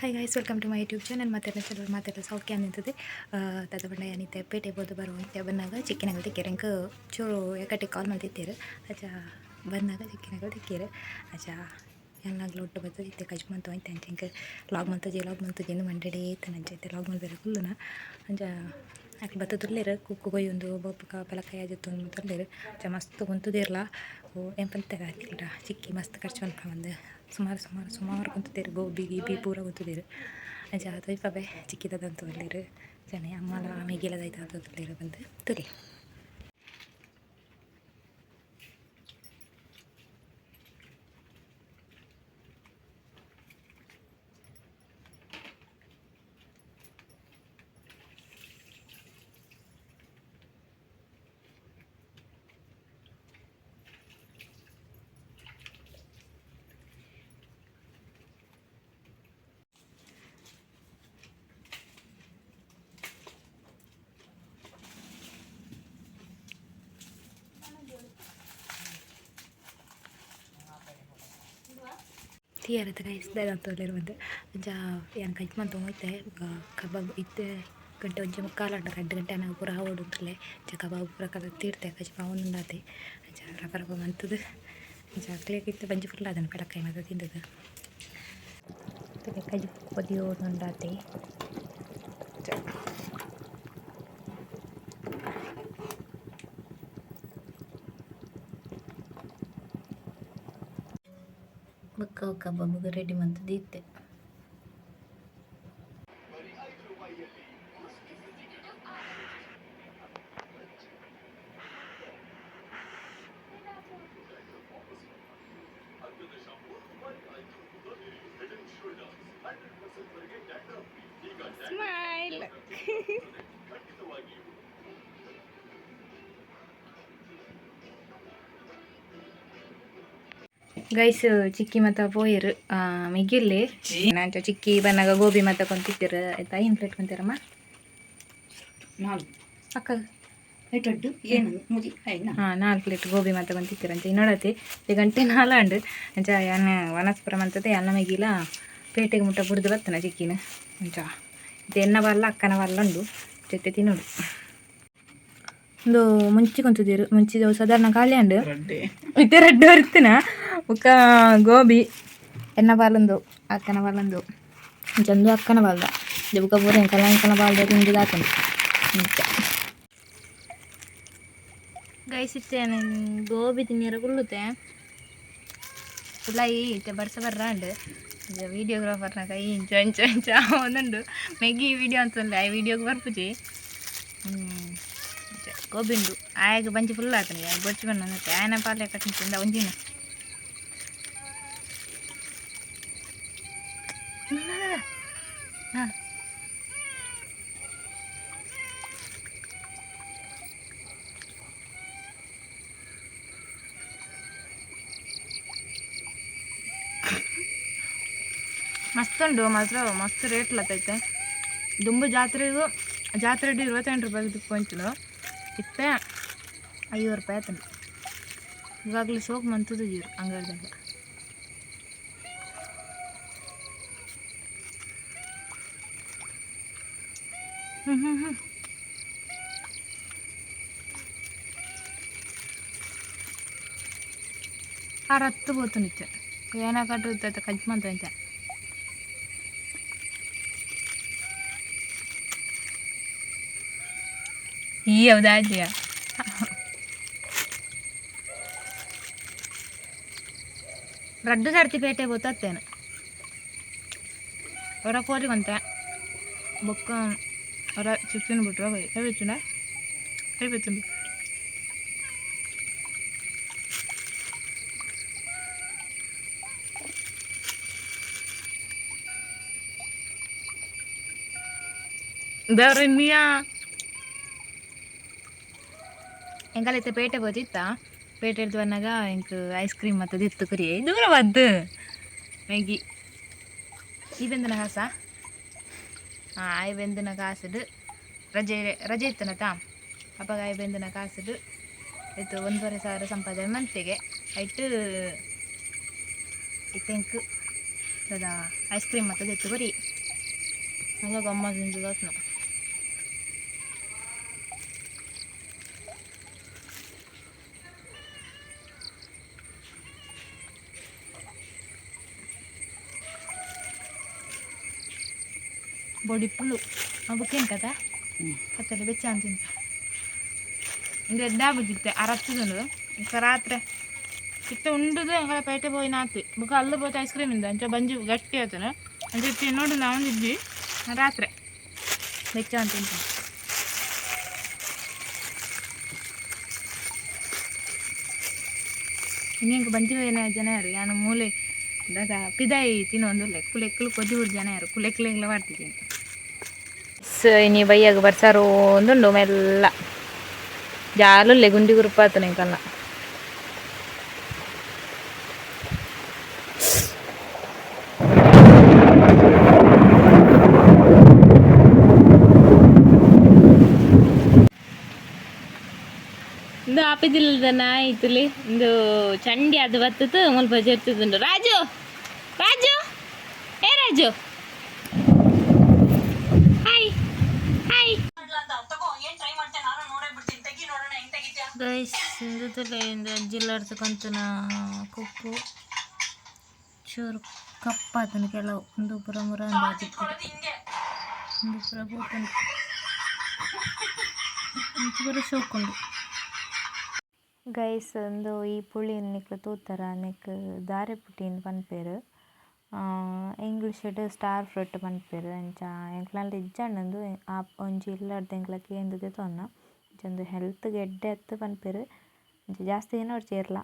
Hi guys, welcome to my YouTube channel. ಮಾತೆರ್ನ ಚಲೋ, ಮಾತೆರ್ಲ ಸೌಖ್ಯ ನಿಂತದೆ. ತದ ಪಂಡ ಯಾನಿತ್ತೆ ಪೇಟೆ ಪೋದು ಬರುವ ಬನ್ನಾಗ ಚಿಕ್ಕಿನಗಲ್ ತಿಕ್ಕೇರ್. ಎಂಕ್ ಚೂರು ಎಕಟೆ ಕಾಲ್ ಮಲ್ತಿತ್ತೆರ್. ಅಚ್ಚ ಬನ್ನಾಗ ಚಿಕ್ಕಿನಗಲ್ ತಿಕ್ಕೇರ್. ಅಚ್ಚ ಯಾನ್ನಾಗ್ಲ ಒಟ್ಟು ಬತ್ತದ ಇತ್ತೆ ಕಜ್ ಮಂತು ಐತೆ. ಅಂಚ ಎಂಕ್ ಲಾಗ್ ಮಲ್ತುಜಿ, ಲಾಗ್ ಮಲ್ತುಜಿ ಇಂದು ಮಂಡೆಡೇ ಇತ್ತನ. ಅಂಚ ಇತ್ತೆ ಲಾಗ್ ಮಲ್ಪೆರೆ ಕುಲ್ಲುನ. ಅಂಚ ಅಕ್ಲ್ ಬತ್ತದುಲ್ಲೆರ್, ಕುಕ್ಕು ಕೊಯ್ಯೊಂದು ಬೊಕ್ಕ ಪೆಲಕಾಯಿ ಅಜತೊಂದು ಮಾತ ಉಲ್ಲೆರ್. ಅಂಚ ಮಸ್ತ್ ಉಂತುದೆರ್ಲ. ಏನ್ ಪಂತೆರ ಅಕ್ಲೆಡ ಚಿಕ್ಕಿ ಮಸ್ತ್ ಖರ್ಚು ಮನ್ಪುನ ಸುಮಾರು ಸುಮಾರು ಸುಮಾರು ಕುಂತುದೆರ್. ಗೋಬಿ ಗೀಬಿ ಪೂರ ಕುಂತುದೆರ್. ಅಂಚ ತೋಜಿಪಾವೆ ಚಿಕ್ಕಿ ದಾದಂತ ಉಲ್ಲೆರ್ ಅಂಚನೆ ಅಮ್ಮಲ ಮೆಗ್ಗಿಲ ದಾಯ್ತ ಉಲ್ಲೆರ್ ಪಂದ್ ತೂಲೆ. ತಿಯರತ ಗೈಸ್, ದಾದಂತ ಉಲ್ಲೆರ್ ಪಂದ್. ಅಂಚ ಯಾನ್ ಕಜ್ ಮಂತೊಂದು ಇತ್ತೆ. ಕಬಾಬ್ ಇತ್ತೆ ಗಂಟೆ 1:45 ಆಂಡ್. 2 ಗಂಟೆ ಆನಗ ಪೂರ ಆವೊಡು ಉಂತುಲೆ. ಅಂಚ ಕಬಾಬ್ ಪೂರ ಕಲತ್ ದೀಡ್ತೆ, ಕಜ್ಜು ಆವೊಂದುಂಡಾತೆ. ಅಂಚ ರಪ ರಪ ಮಂತುದು ಅಂಚ ಅಕ್ಲೆಗ್ ಇತ್ತೆ ಬಂಜಿ ಫುಲ್ ಆತುಂಡು ಪೆಲಕಾಯಿ ಮಾತ ತಿಂದುದು. ತೂಲೆ, ಕಜ್ಜು ಕೊದಿಯೊಂದುಂಡಾತೆ. ಬೊಕ್ಕ ಕಬಾಬುಗು ರೆಡಿ ಮಂತ್ ದೀತೆ. ಸ್ಮೈಲ್. ಗೈಸ್, ಚಿಕ್ಕಿ ಮತ ಪೋಯೆರ್. ಮೆಗ್ಗಿಲ್ಲೆ ಅಂಚ ಚಿಕ್ಕಿ ಬನ್ನಗ ಗೋಬಿ ಮತ ಕೊಂತಿತ್ತೆರ್. ಆಯ್ತಾ? ಐನ್ ಪ್ಲೇಟ್ ಕೊಂತೆರಮ್ಮ? ನಾಲ್ಕು. ಅಕ್ಕ. ಎಟಡ್ಡು ಏನು ಮುಜಿ ಐನ. ಹಾಂ, ನಾಲ್ಕು ಪ್ಲೇಟ್ ಗೋಬಿ ಮಾತ ಕೊಂತಿತ್ತೆರ್. ಅಂಚ ಇನ್ನೊಡತಿ ಗಂಟೆ ನಾಲಾಂಡ್. ಅಂಚ ಯಾನ್ ವನಸ್ಪುರ ಮಂತದೆ ಅನ್ನ ಮೆಗಿಲ ಪೇಟೆಗೆ ಮುಟ್ಟ ಬುಡ್ದು ಬತ್ತನ ಚಿಕ್ಕಿನ. ಅಂಚ ಇದು ಎನ್ನ ಬಲ್ಲ ಅಕ್ಕನ ಬಲ್ಲ ಉಂಡು ಜೊತೆ ತಿನ್ನೋಡು. ಒಂದು ಮುಂಚಿ ಕೊಂತುದಿರು. ಮುಂಚಿದ ಸಾಧಾರಣ ಖಾಲಿ ಅಂಡು. ಇತ್ತೆ ರಡ್ಡ್ ಬರ್ತನ. ಬೊಕ್ಕ ಗೋಬಿ ಎನ್ನ ಬಾಲೊಂದು, ಅಕ್ಕನ ಬಾಲೊಂದು. ಅಂಚ ಅಕ್ಕನ ಬಾಲ್ದ ಬೊಕ್ಕ ಪೂರ ಎಂಕಲ ಎಂಕಲ ಬಾಲ್ದ ತಿಂದು ದಾತುಂಡು. ಅಂಚ ಗೈಸ್, ಇತ್ತೆ ಗೋಬಿ ತಿನ್ನಿರ ಕುಲ್ಲುತೆ. ಉಲಾಯಿ ಇತ್ತೆ ಬರ್ಸ ಬರ್ರಾಂಡ್. ವೀಡಿಯೋಗ್ರಾಫರ್ನ ಕೈ ಇಂಚ ಇಂಚ ಇಂಚ ಒಂದುಂಡು. ಮೆಗ್ಗಿ ವೀಡಿಯೋ ಅಂತಂದ್ರೆ ಆ ವೀಡಿಯೋಗೆ ಬರ್ಪುಜಿ. ಗೋಬಿ ಉಂಡು. ಆಯಗ್ ಬಂಜಿ ಫುಲ್ ಆತನ ಬೊಚ್ಚು ಬಣ್ಣ ಆಯನ ಪಾಲೆ ಕಟ್ಟಿಂದ ಒಂಜಿನ. ಹಾಂ, ಮಸ್ತ್ ಉಂಡು ಮಾತ್ರ. ಮಸ್ತ್ ರೇಟ್ ಲತ್ತೈತೆ. ದುಂಬು ಜಾತ್ರೆಗೂ ಜಾತ್ರೆ 28 ರೂಪಾಯಿ ತಿಕ್ಕೊಂಚುನು. ಇತ್ತೆ 50 ರೂಪಾಯಿ ಆತಂಡು. ಇವಾಗಲೂ ಶೋಕ್ ಮಂತದ್ದು ಇವ್ರು ಅಂಗಡಿದಾಗ. ಹ್ಞೂ ಹ್ಞೂ ಹ್ಞೂ ಆ ರತ್ತು ಪೋತುಂಡಿತ್ತೆ. ಏನ ಕಟ್ಟು ಕಜ್ಜು ಮಂತ ಅಂಚ. ಈ ಹೌದಾಜಿಯ ರಡ್ಡು ಸರ್ತಿ ಪೇಟೆ ಗೊತ್ತತ್ತೇನೆ. ಹೊರ ಕೋಲಿ ಕೊಂತ ಬೊಕ್ಕ ಹೊರ ಚಿಪ್ಸಿನ ಬಿಟ್ರ ಕೈ ಕೈ ಬೆಚ್ಚುಂಡು. ದೇವ್ರ ಎಂಕಲೈತೆ ಪೇಟೆ ಪೋತಿತ್ತ. ಪೇಟೆ ಹಿಡ್ದು ಬಂದಾಗ ಎಂಕ್ ಐಸ್ ಕ್ರೀಮ್ ಮತ್ತು ದಿತ್ತು ಕುರಿ ದೂರ ಬದ್ದು ಮ್ಯಾಗಿ. ಈ ಬೆಂದನ ಕಾಸ, ಹಾಂ, ಆಯ್ ಬೆಂದನ ಕಾಸುಡು ರಜೆ ರಜೆ ಇತ್ತನತಾ. ಅಪ್ಪಗ ಆಯ್ ಬೆಂದನ ಕಾಸುಡು ಆಯ್ತು 1500 ಸಂಪಾದನೆ ಮಂತಿಗೆ ಆಯ್ತು. ಇತ್ತೆ ಎಂಕ್ ದಾದ ಐಸ್ ಕ್ರೀಮ್ ಮತ್ತೆ ದೆತ್ತು ಬರಿ. ಹಂಗ ಗಮ್ಮ ತಿಂತದ. ಬೊಡಿ ಪುಳ್ಳು ಬುಕ್ಕೇನು ಕಥಾ ಕತ್ತಲೆ ಬೆಚ್ಚ ಅಂತೀನಿ. ಇಂದು ಎದ್ದಾ ಬುಜ್ಜಿತ್ತೆ ಅರಚ್ಚುದುಂಡು ಇಕ್ಕ ರಾತ್ರೆ ಇತ್ತೆ ಉಂಡುದು. ಎಂಕಲ ಪೇಟೆ ಪೋಯಿ ನಾತಿ ಬೊಕ ಅಲ್ಲು ಪೋತು ಐಸ್ ಕ್ರೀಮ್ ಇಂದ ಅಂಚ ಬಂಜಿ ಗಟ್ಟಿ ಆತನ. ಅಂಚ ಇತ್ತೆ ನೋಡು, ನಾವು ಇದ್ವಿ ರಾತ್ರೆ. ಬೆಚ್ಚ ಅಂತೀನಿ. ಇನ್ನೆಂಕ್ ಬಂಜಿ ಬೇನೆ ಜನ ಯಾರು ಯಾನು ಮೂಲೆ ದಾದ ಪಿದಾಯಿ ತಿನ್ನೊಂದುಲ್ಲೆ. ಕುಲೆಕ್ಲು ಕೊಜ್ಜಿ ಬಿಡು ಜನ ಯಾರು ಕುಲೆಕ್ಲು ಎಂಗ್ಲ ಮಾಡ್ತಿದ್ದೀನಿ. ಇನಿ ಬಯ್ಯಾಗ ಬರ್ಸಾರು ಒಂದುಂಡು ಮೆಲ್ಲ ಜಾಲುಲ್ಲೆ ಗುಂಡಿ ಗುರುಪಾತನೆ ಕಲ್ಲ. ಇಂದು ಆಪಿದಿಲ್ಲದ ನಾಯಿತುಲಿ. ಇಂದು ಚಂಡಿ ಅದು ಬತ್ತತು ಮುಲ್ಪ ಜೆತ್ತುದುಂಡು. ರಾಜು, ರಾಜು, ಏ ರಾಜು, hi hi. Guys, ಇಂದು ಜಿಲ್ಲಾಡ್ತು ಕಂತನ ಕುಪ್ಪು ಚೂರು ಕಪ್ಪಾತನ ಕೆಲವು. ಒಂದು ಪುರ ಮುರ ಒಂದು ಒಂದು ಪುರ ಬೋತುಂಡು, ಒಂಚಿ ಪೂರ ಶೋಕುಂಡು. ಗೈಸ್, ಒಂದು ಈ ಪುಳಿನ್ ನಿಕ್ಲು ತೂತರ, ನೆಕ್ ದಾರೆ ಪುಟ್ಟಿನ್ ಪನ್ಪೆರ್, ಇಂಗ್ಲೀಷ್ಡ್ ಸ್ಟಾರ್ ಫ್ರೂಟ್ ಪನ್ಪೆರ್. ಅಂಚ ಎಂಕ್ಲಂಡ ಇಜ್ಜಾಂಡ್ ಉಂದು. ಆ ಒಂಜಿ ಇಲ್ಲಡ್ದ್ ಎಂಕ್ಲ ಕೇಂದ್ ದೆತೊನ್ನ. ಅಂಚ ಉಂದು ಹೆಲ್ತ್ಗ್ ಎಡ್ಡೆ ಅತ್ತ್ ಪನ್ಪೆರ್. ಅಂಚ ಜಾಸ್ತಿ ತಿನೊಡ್ಚಿ ಏರ್ಲ.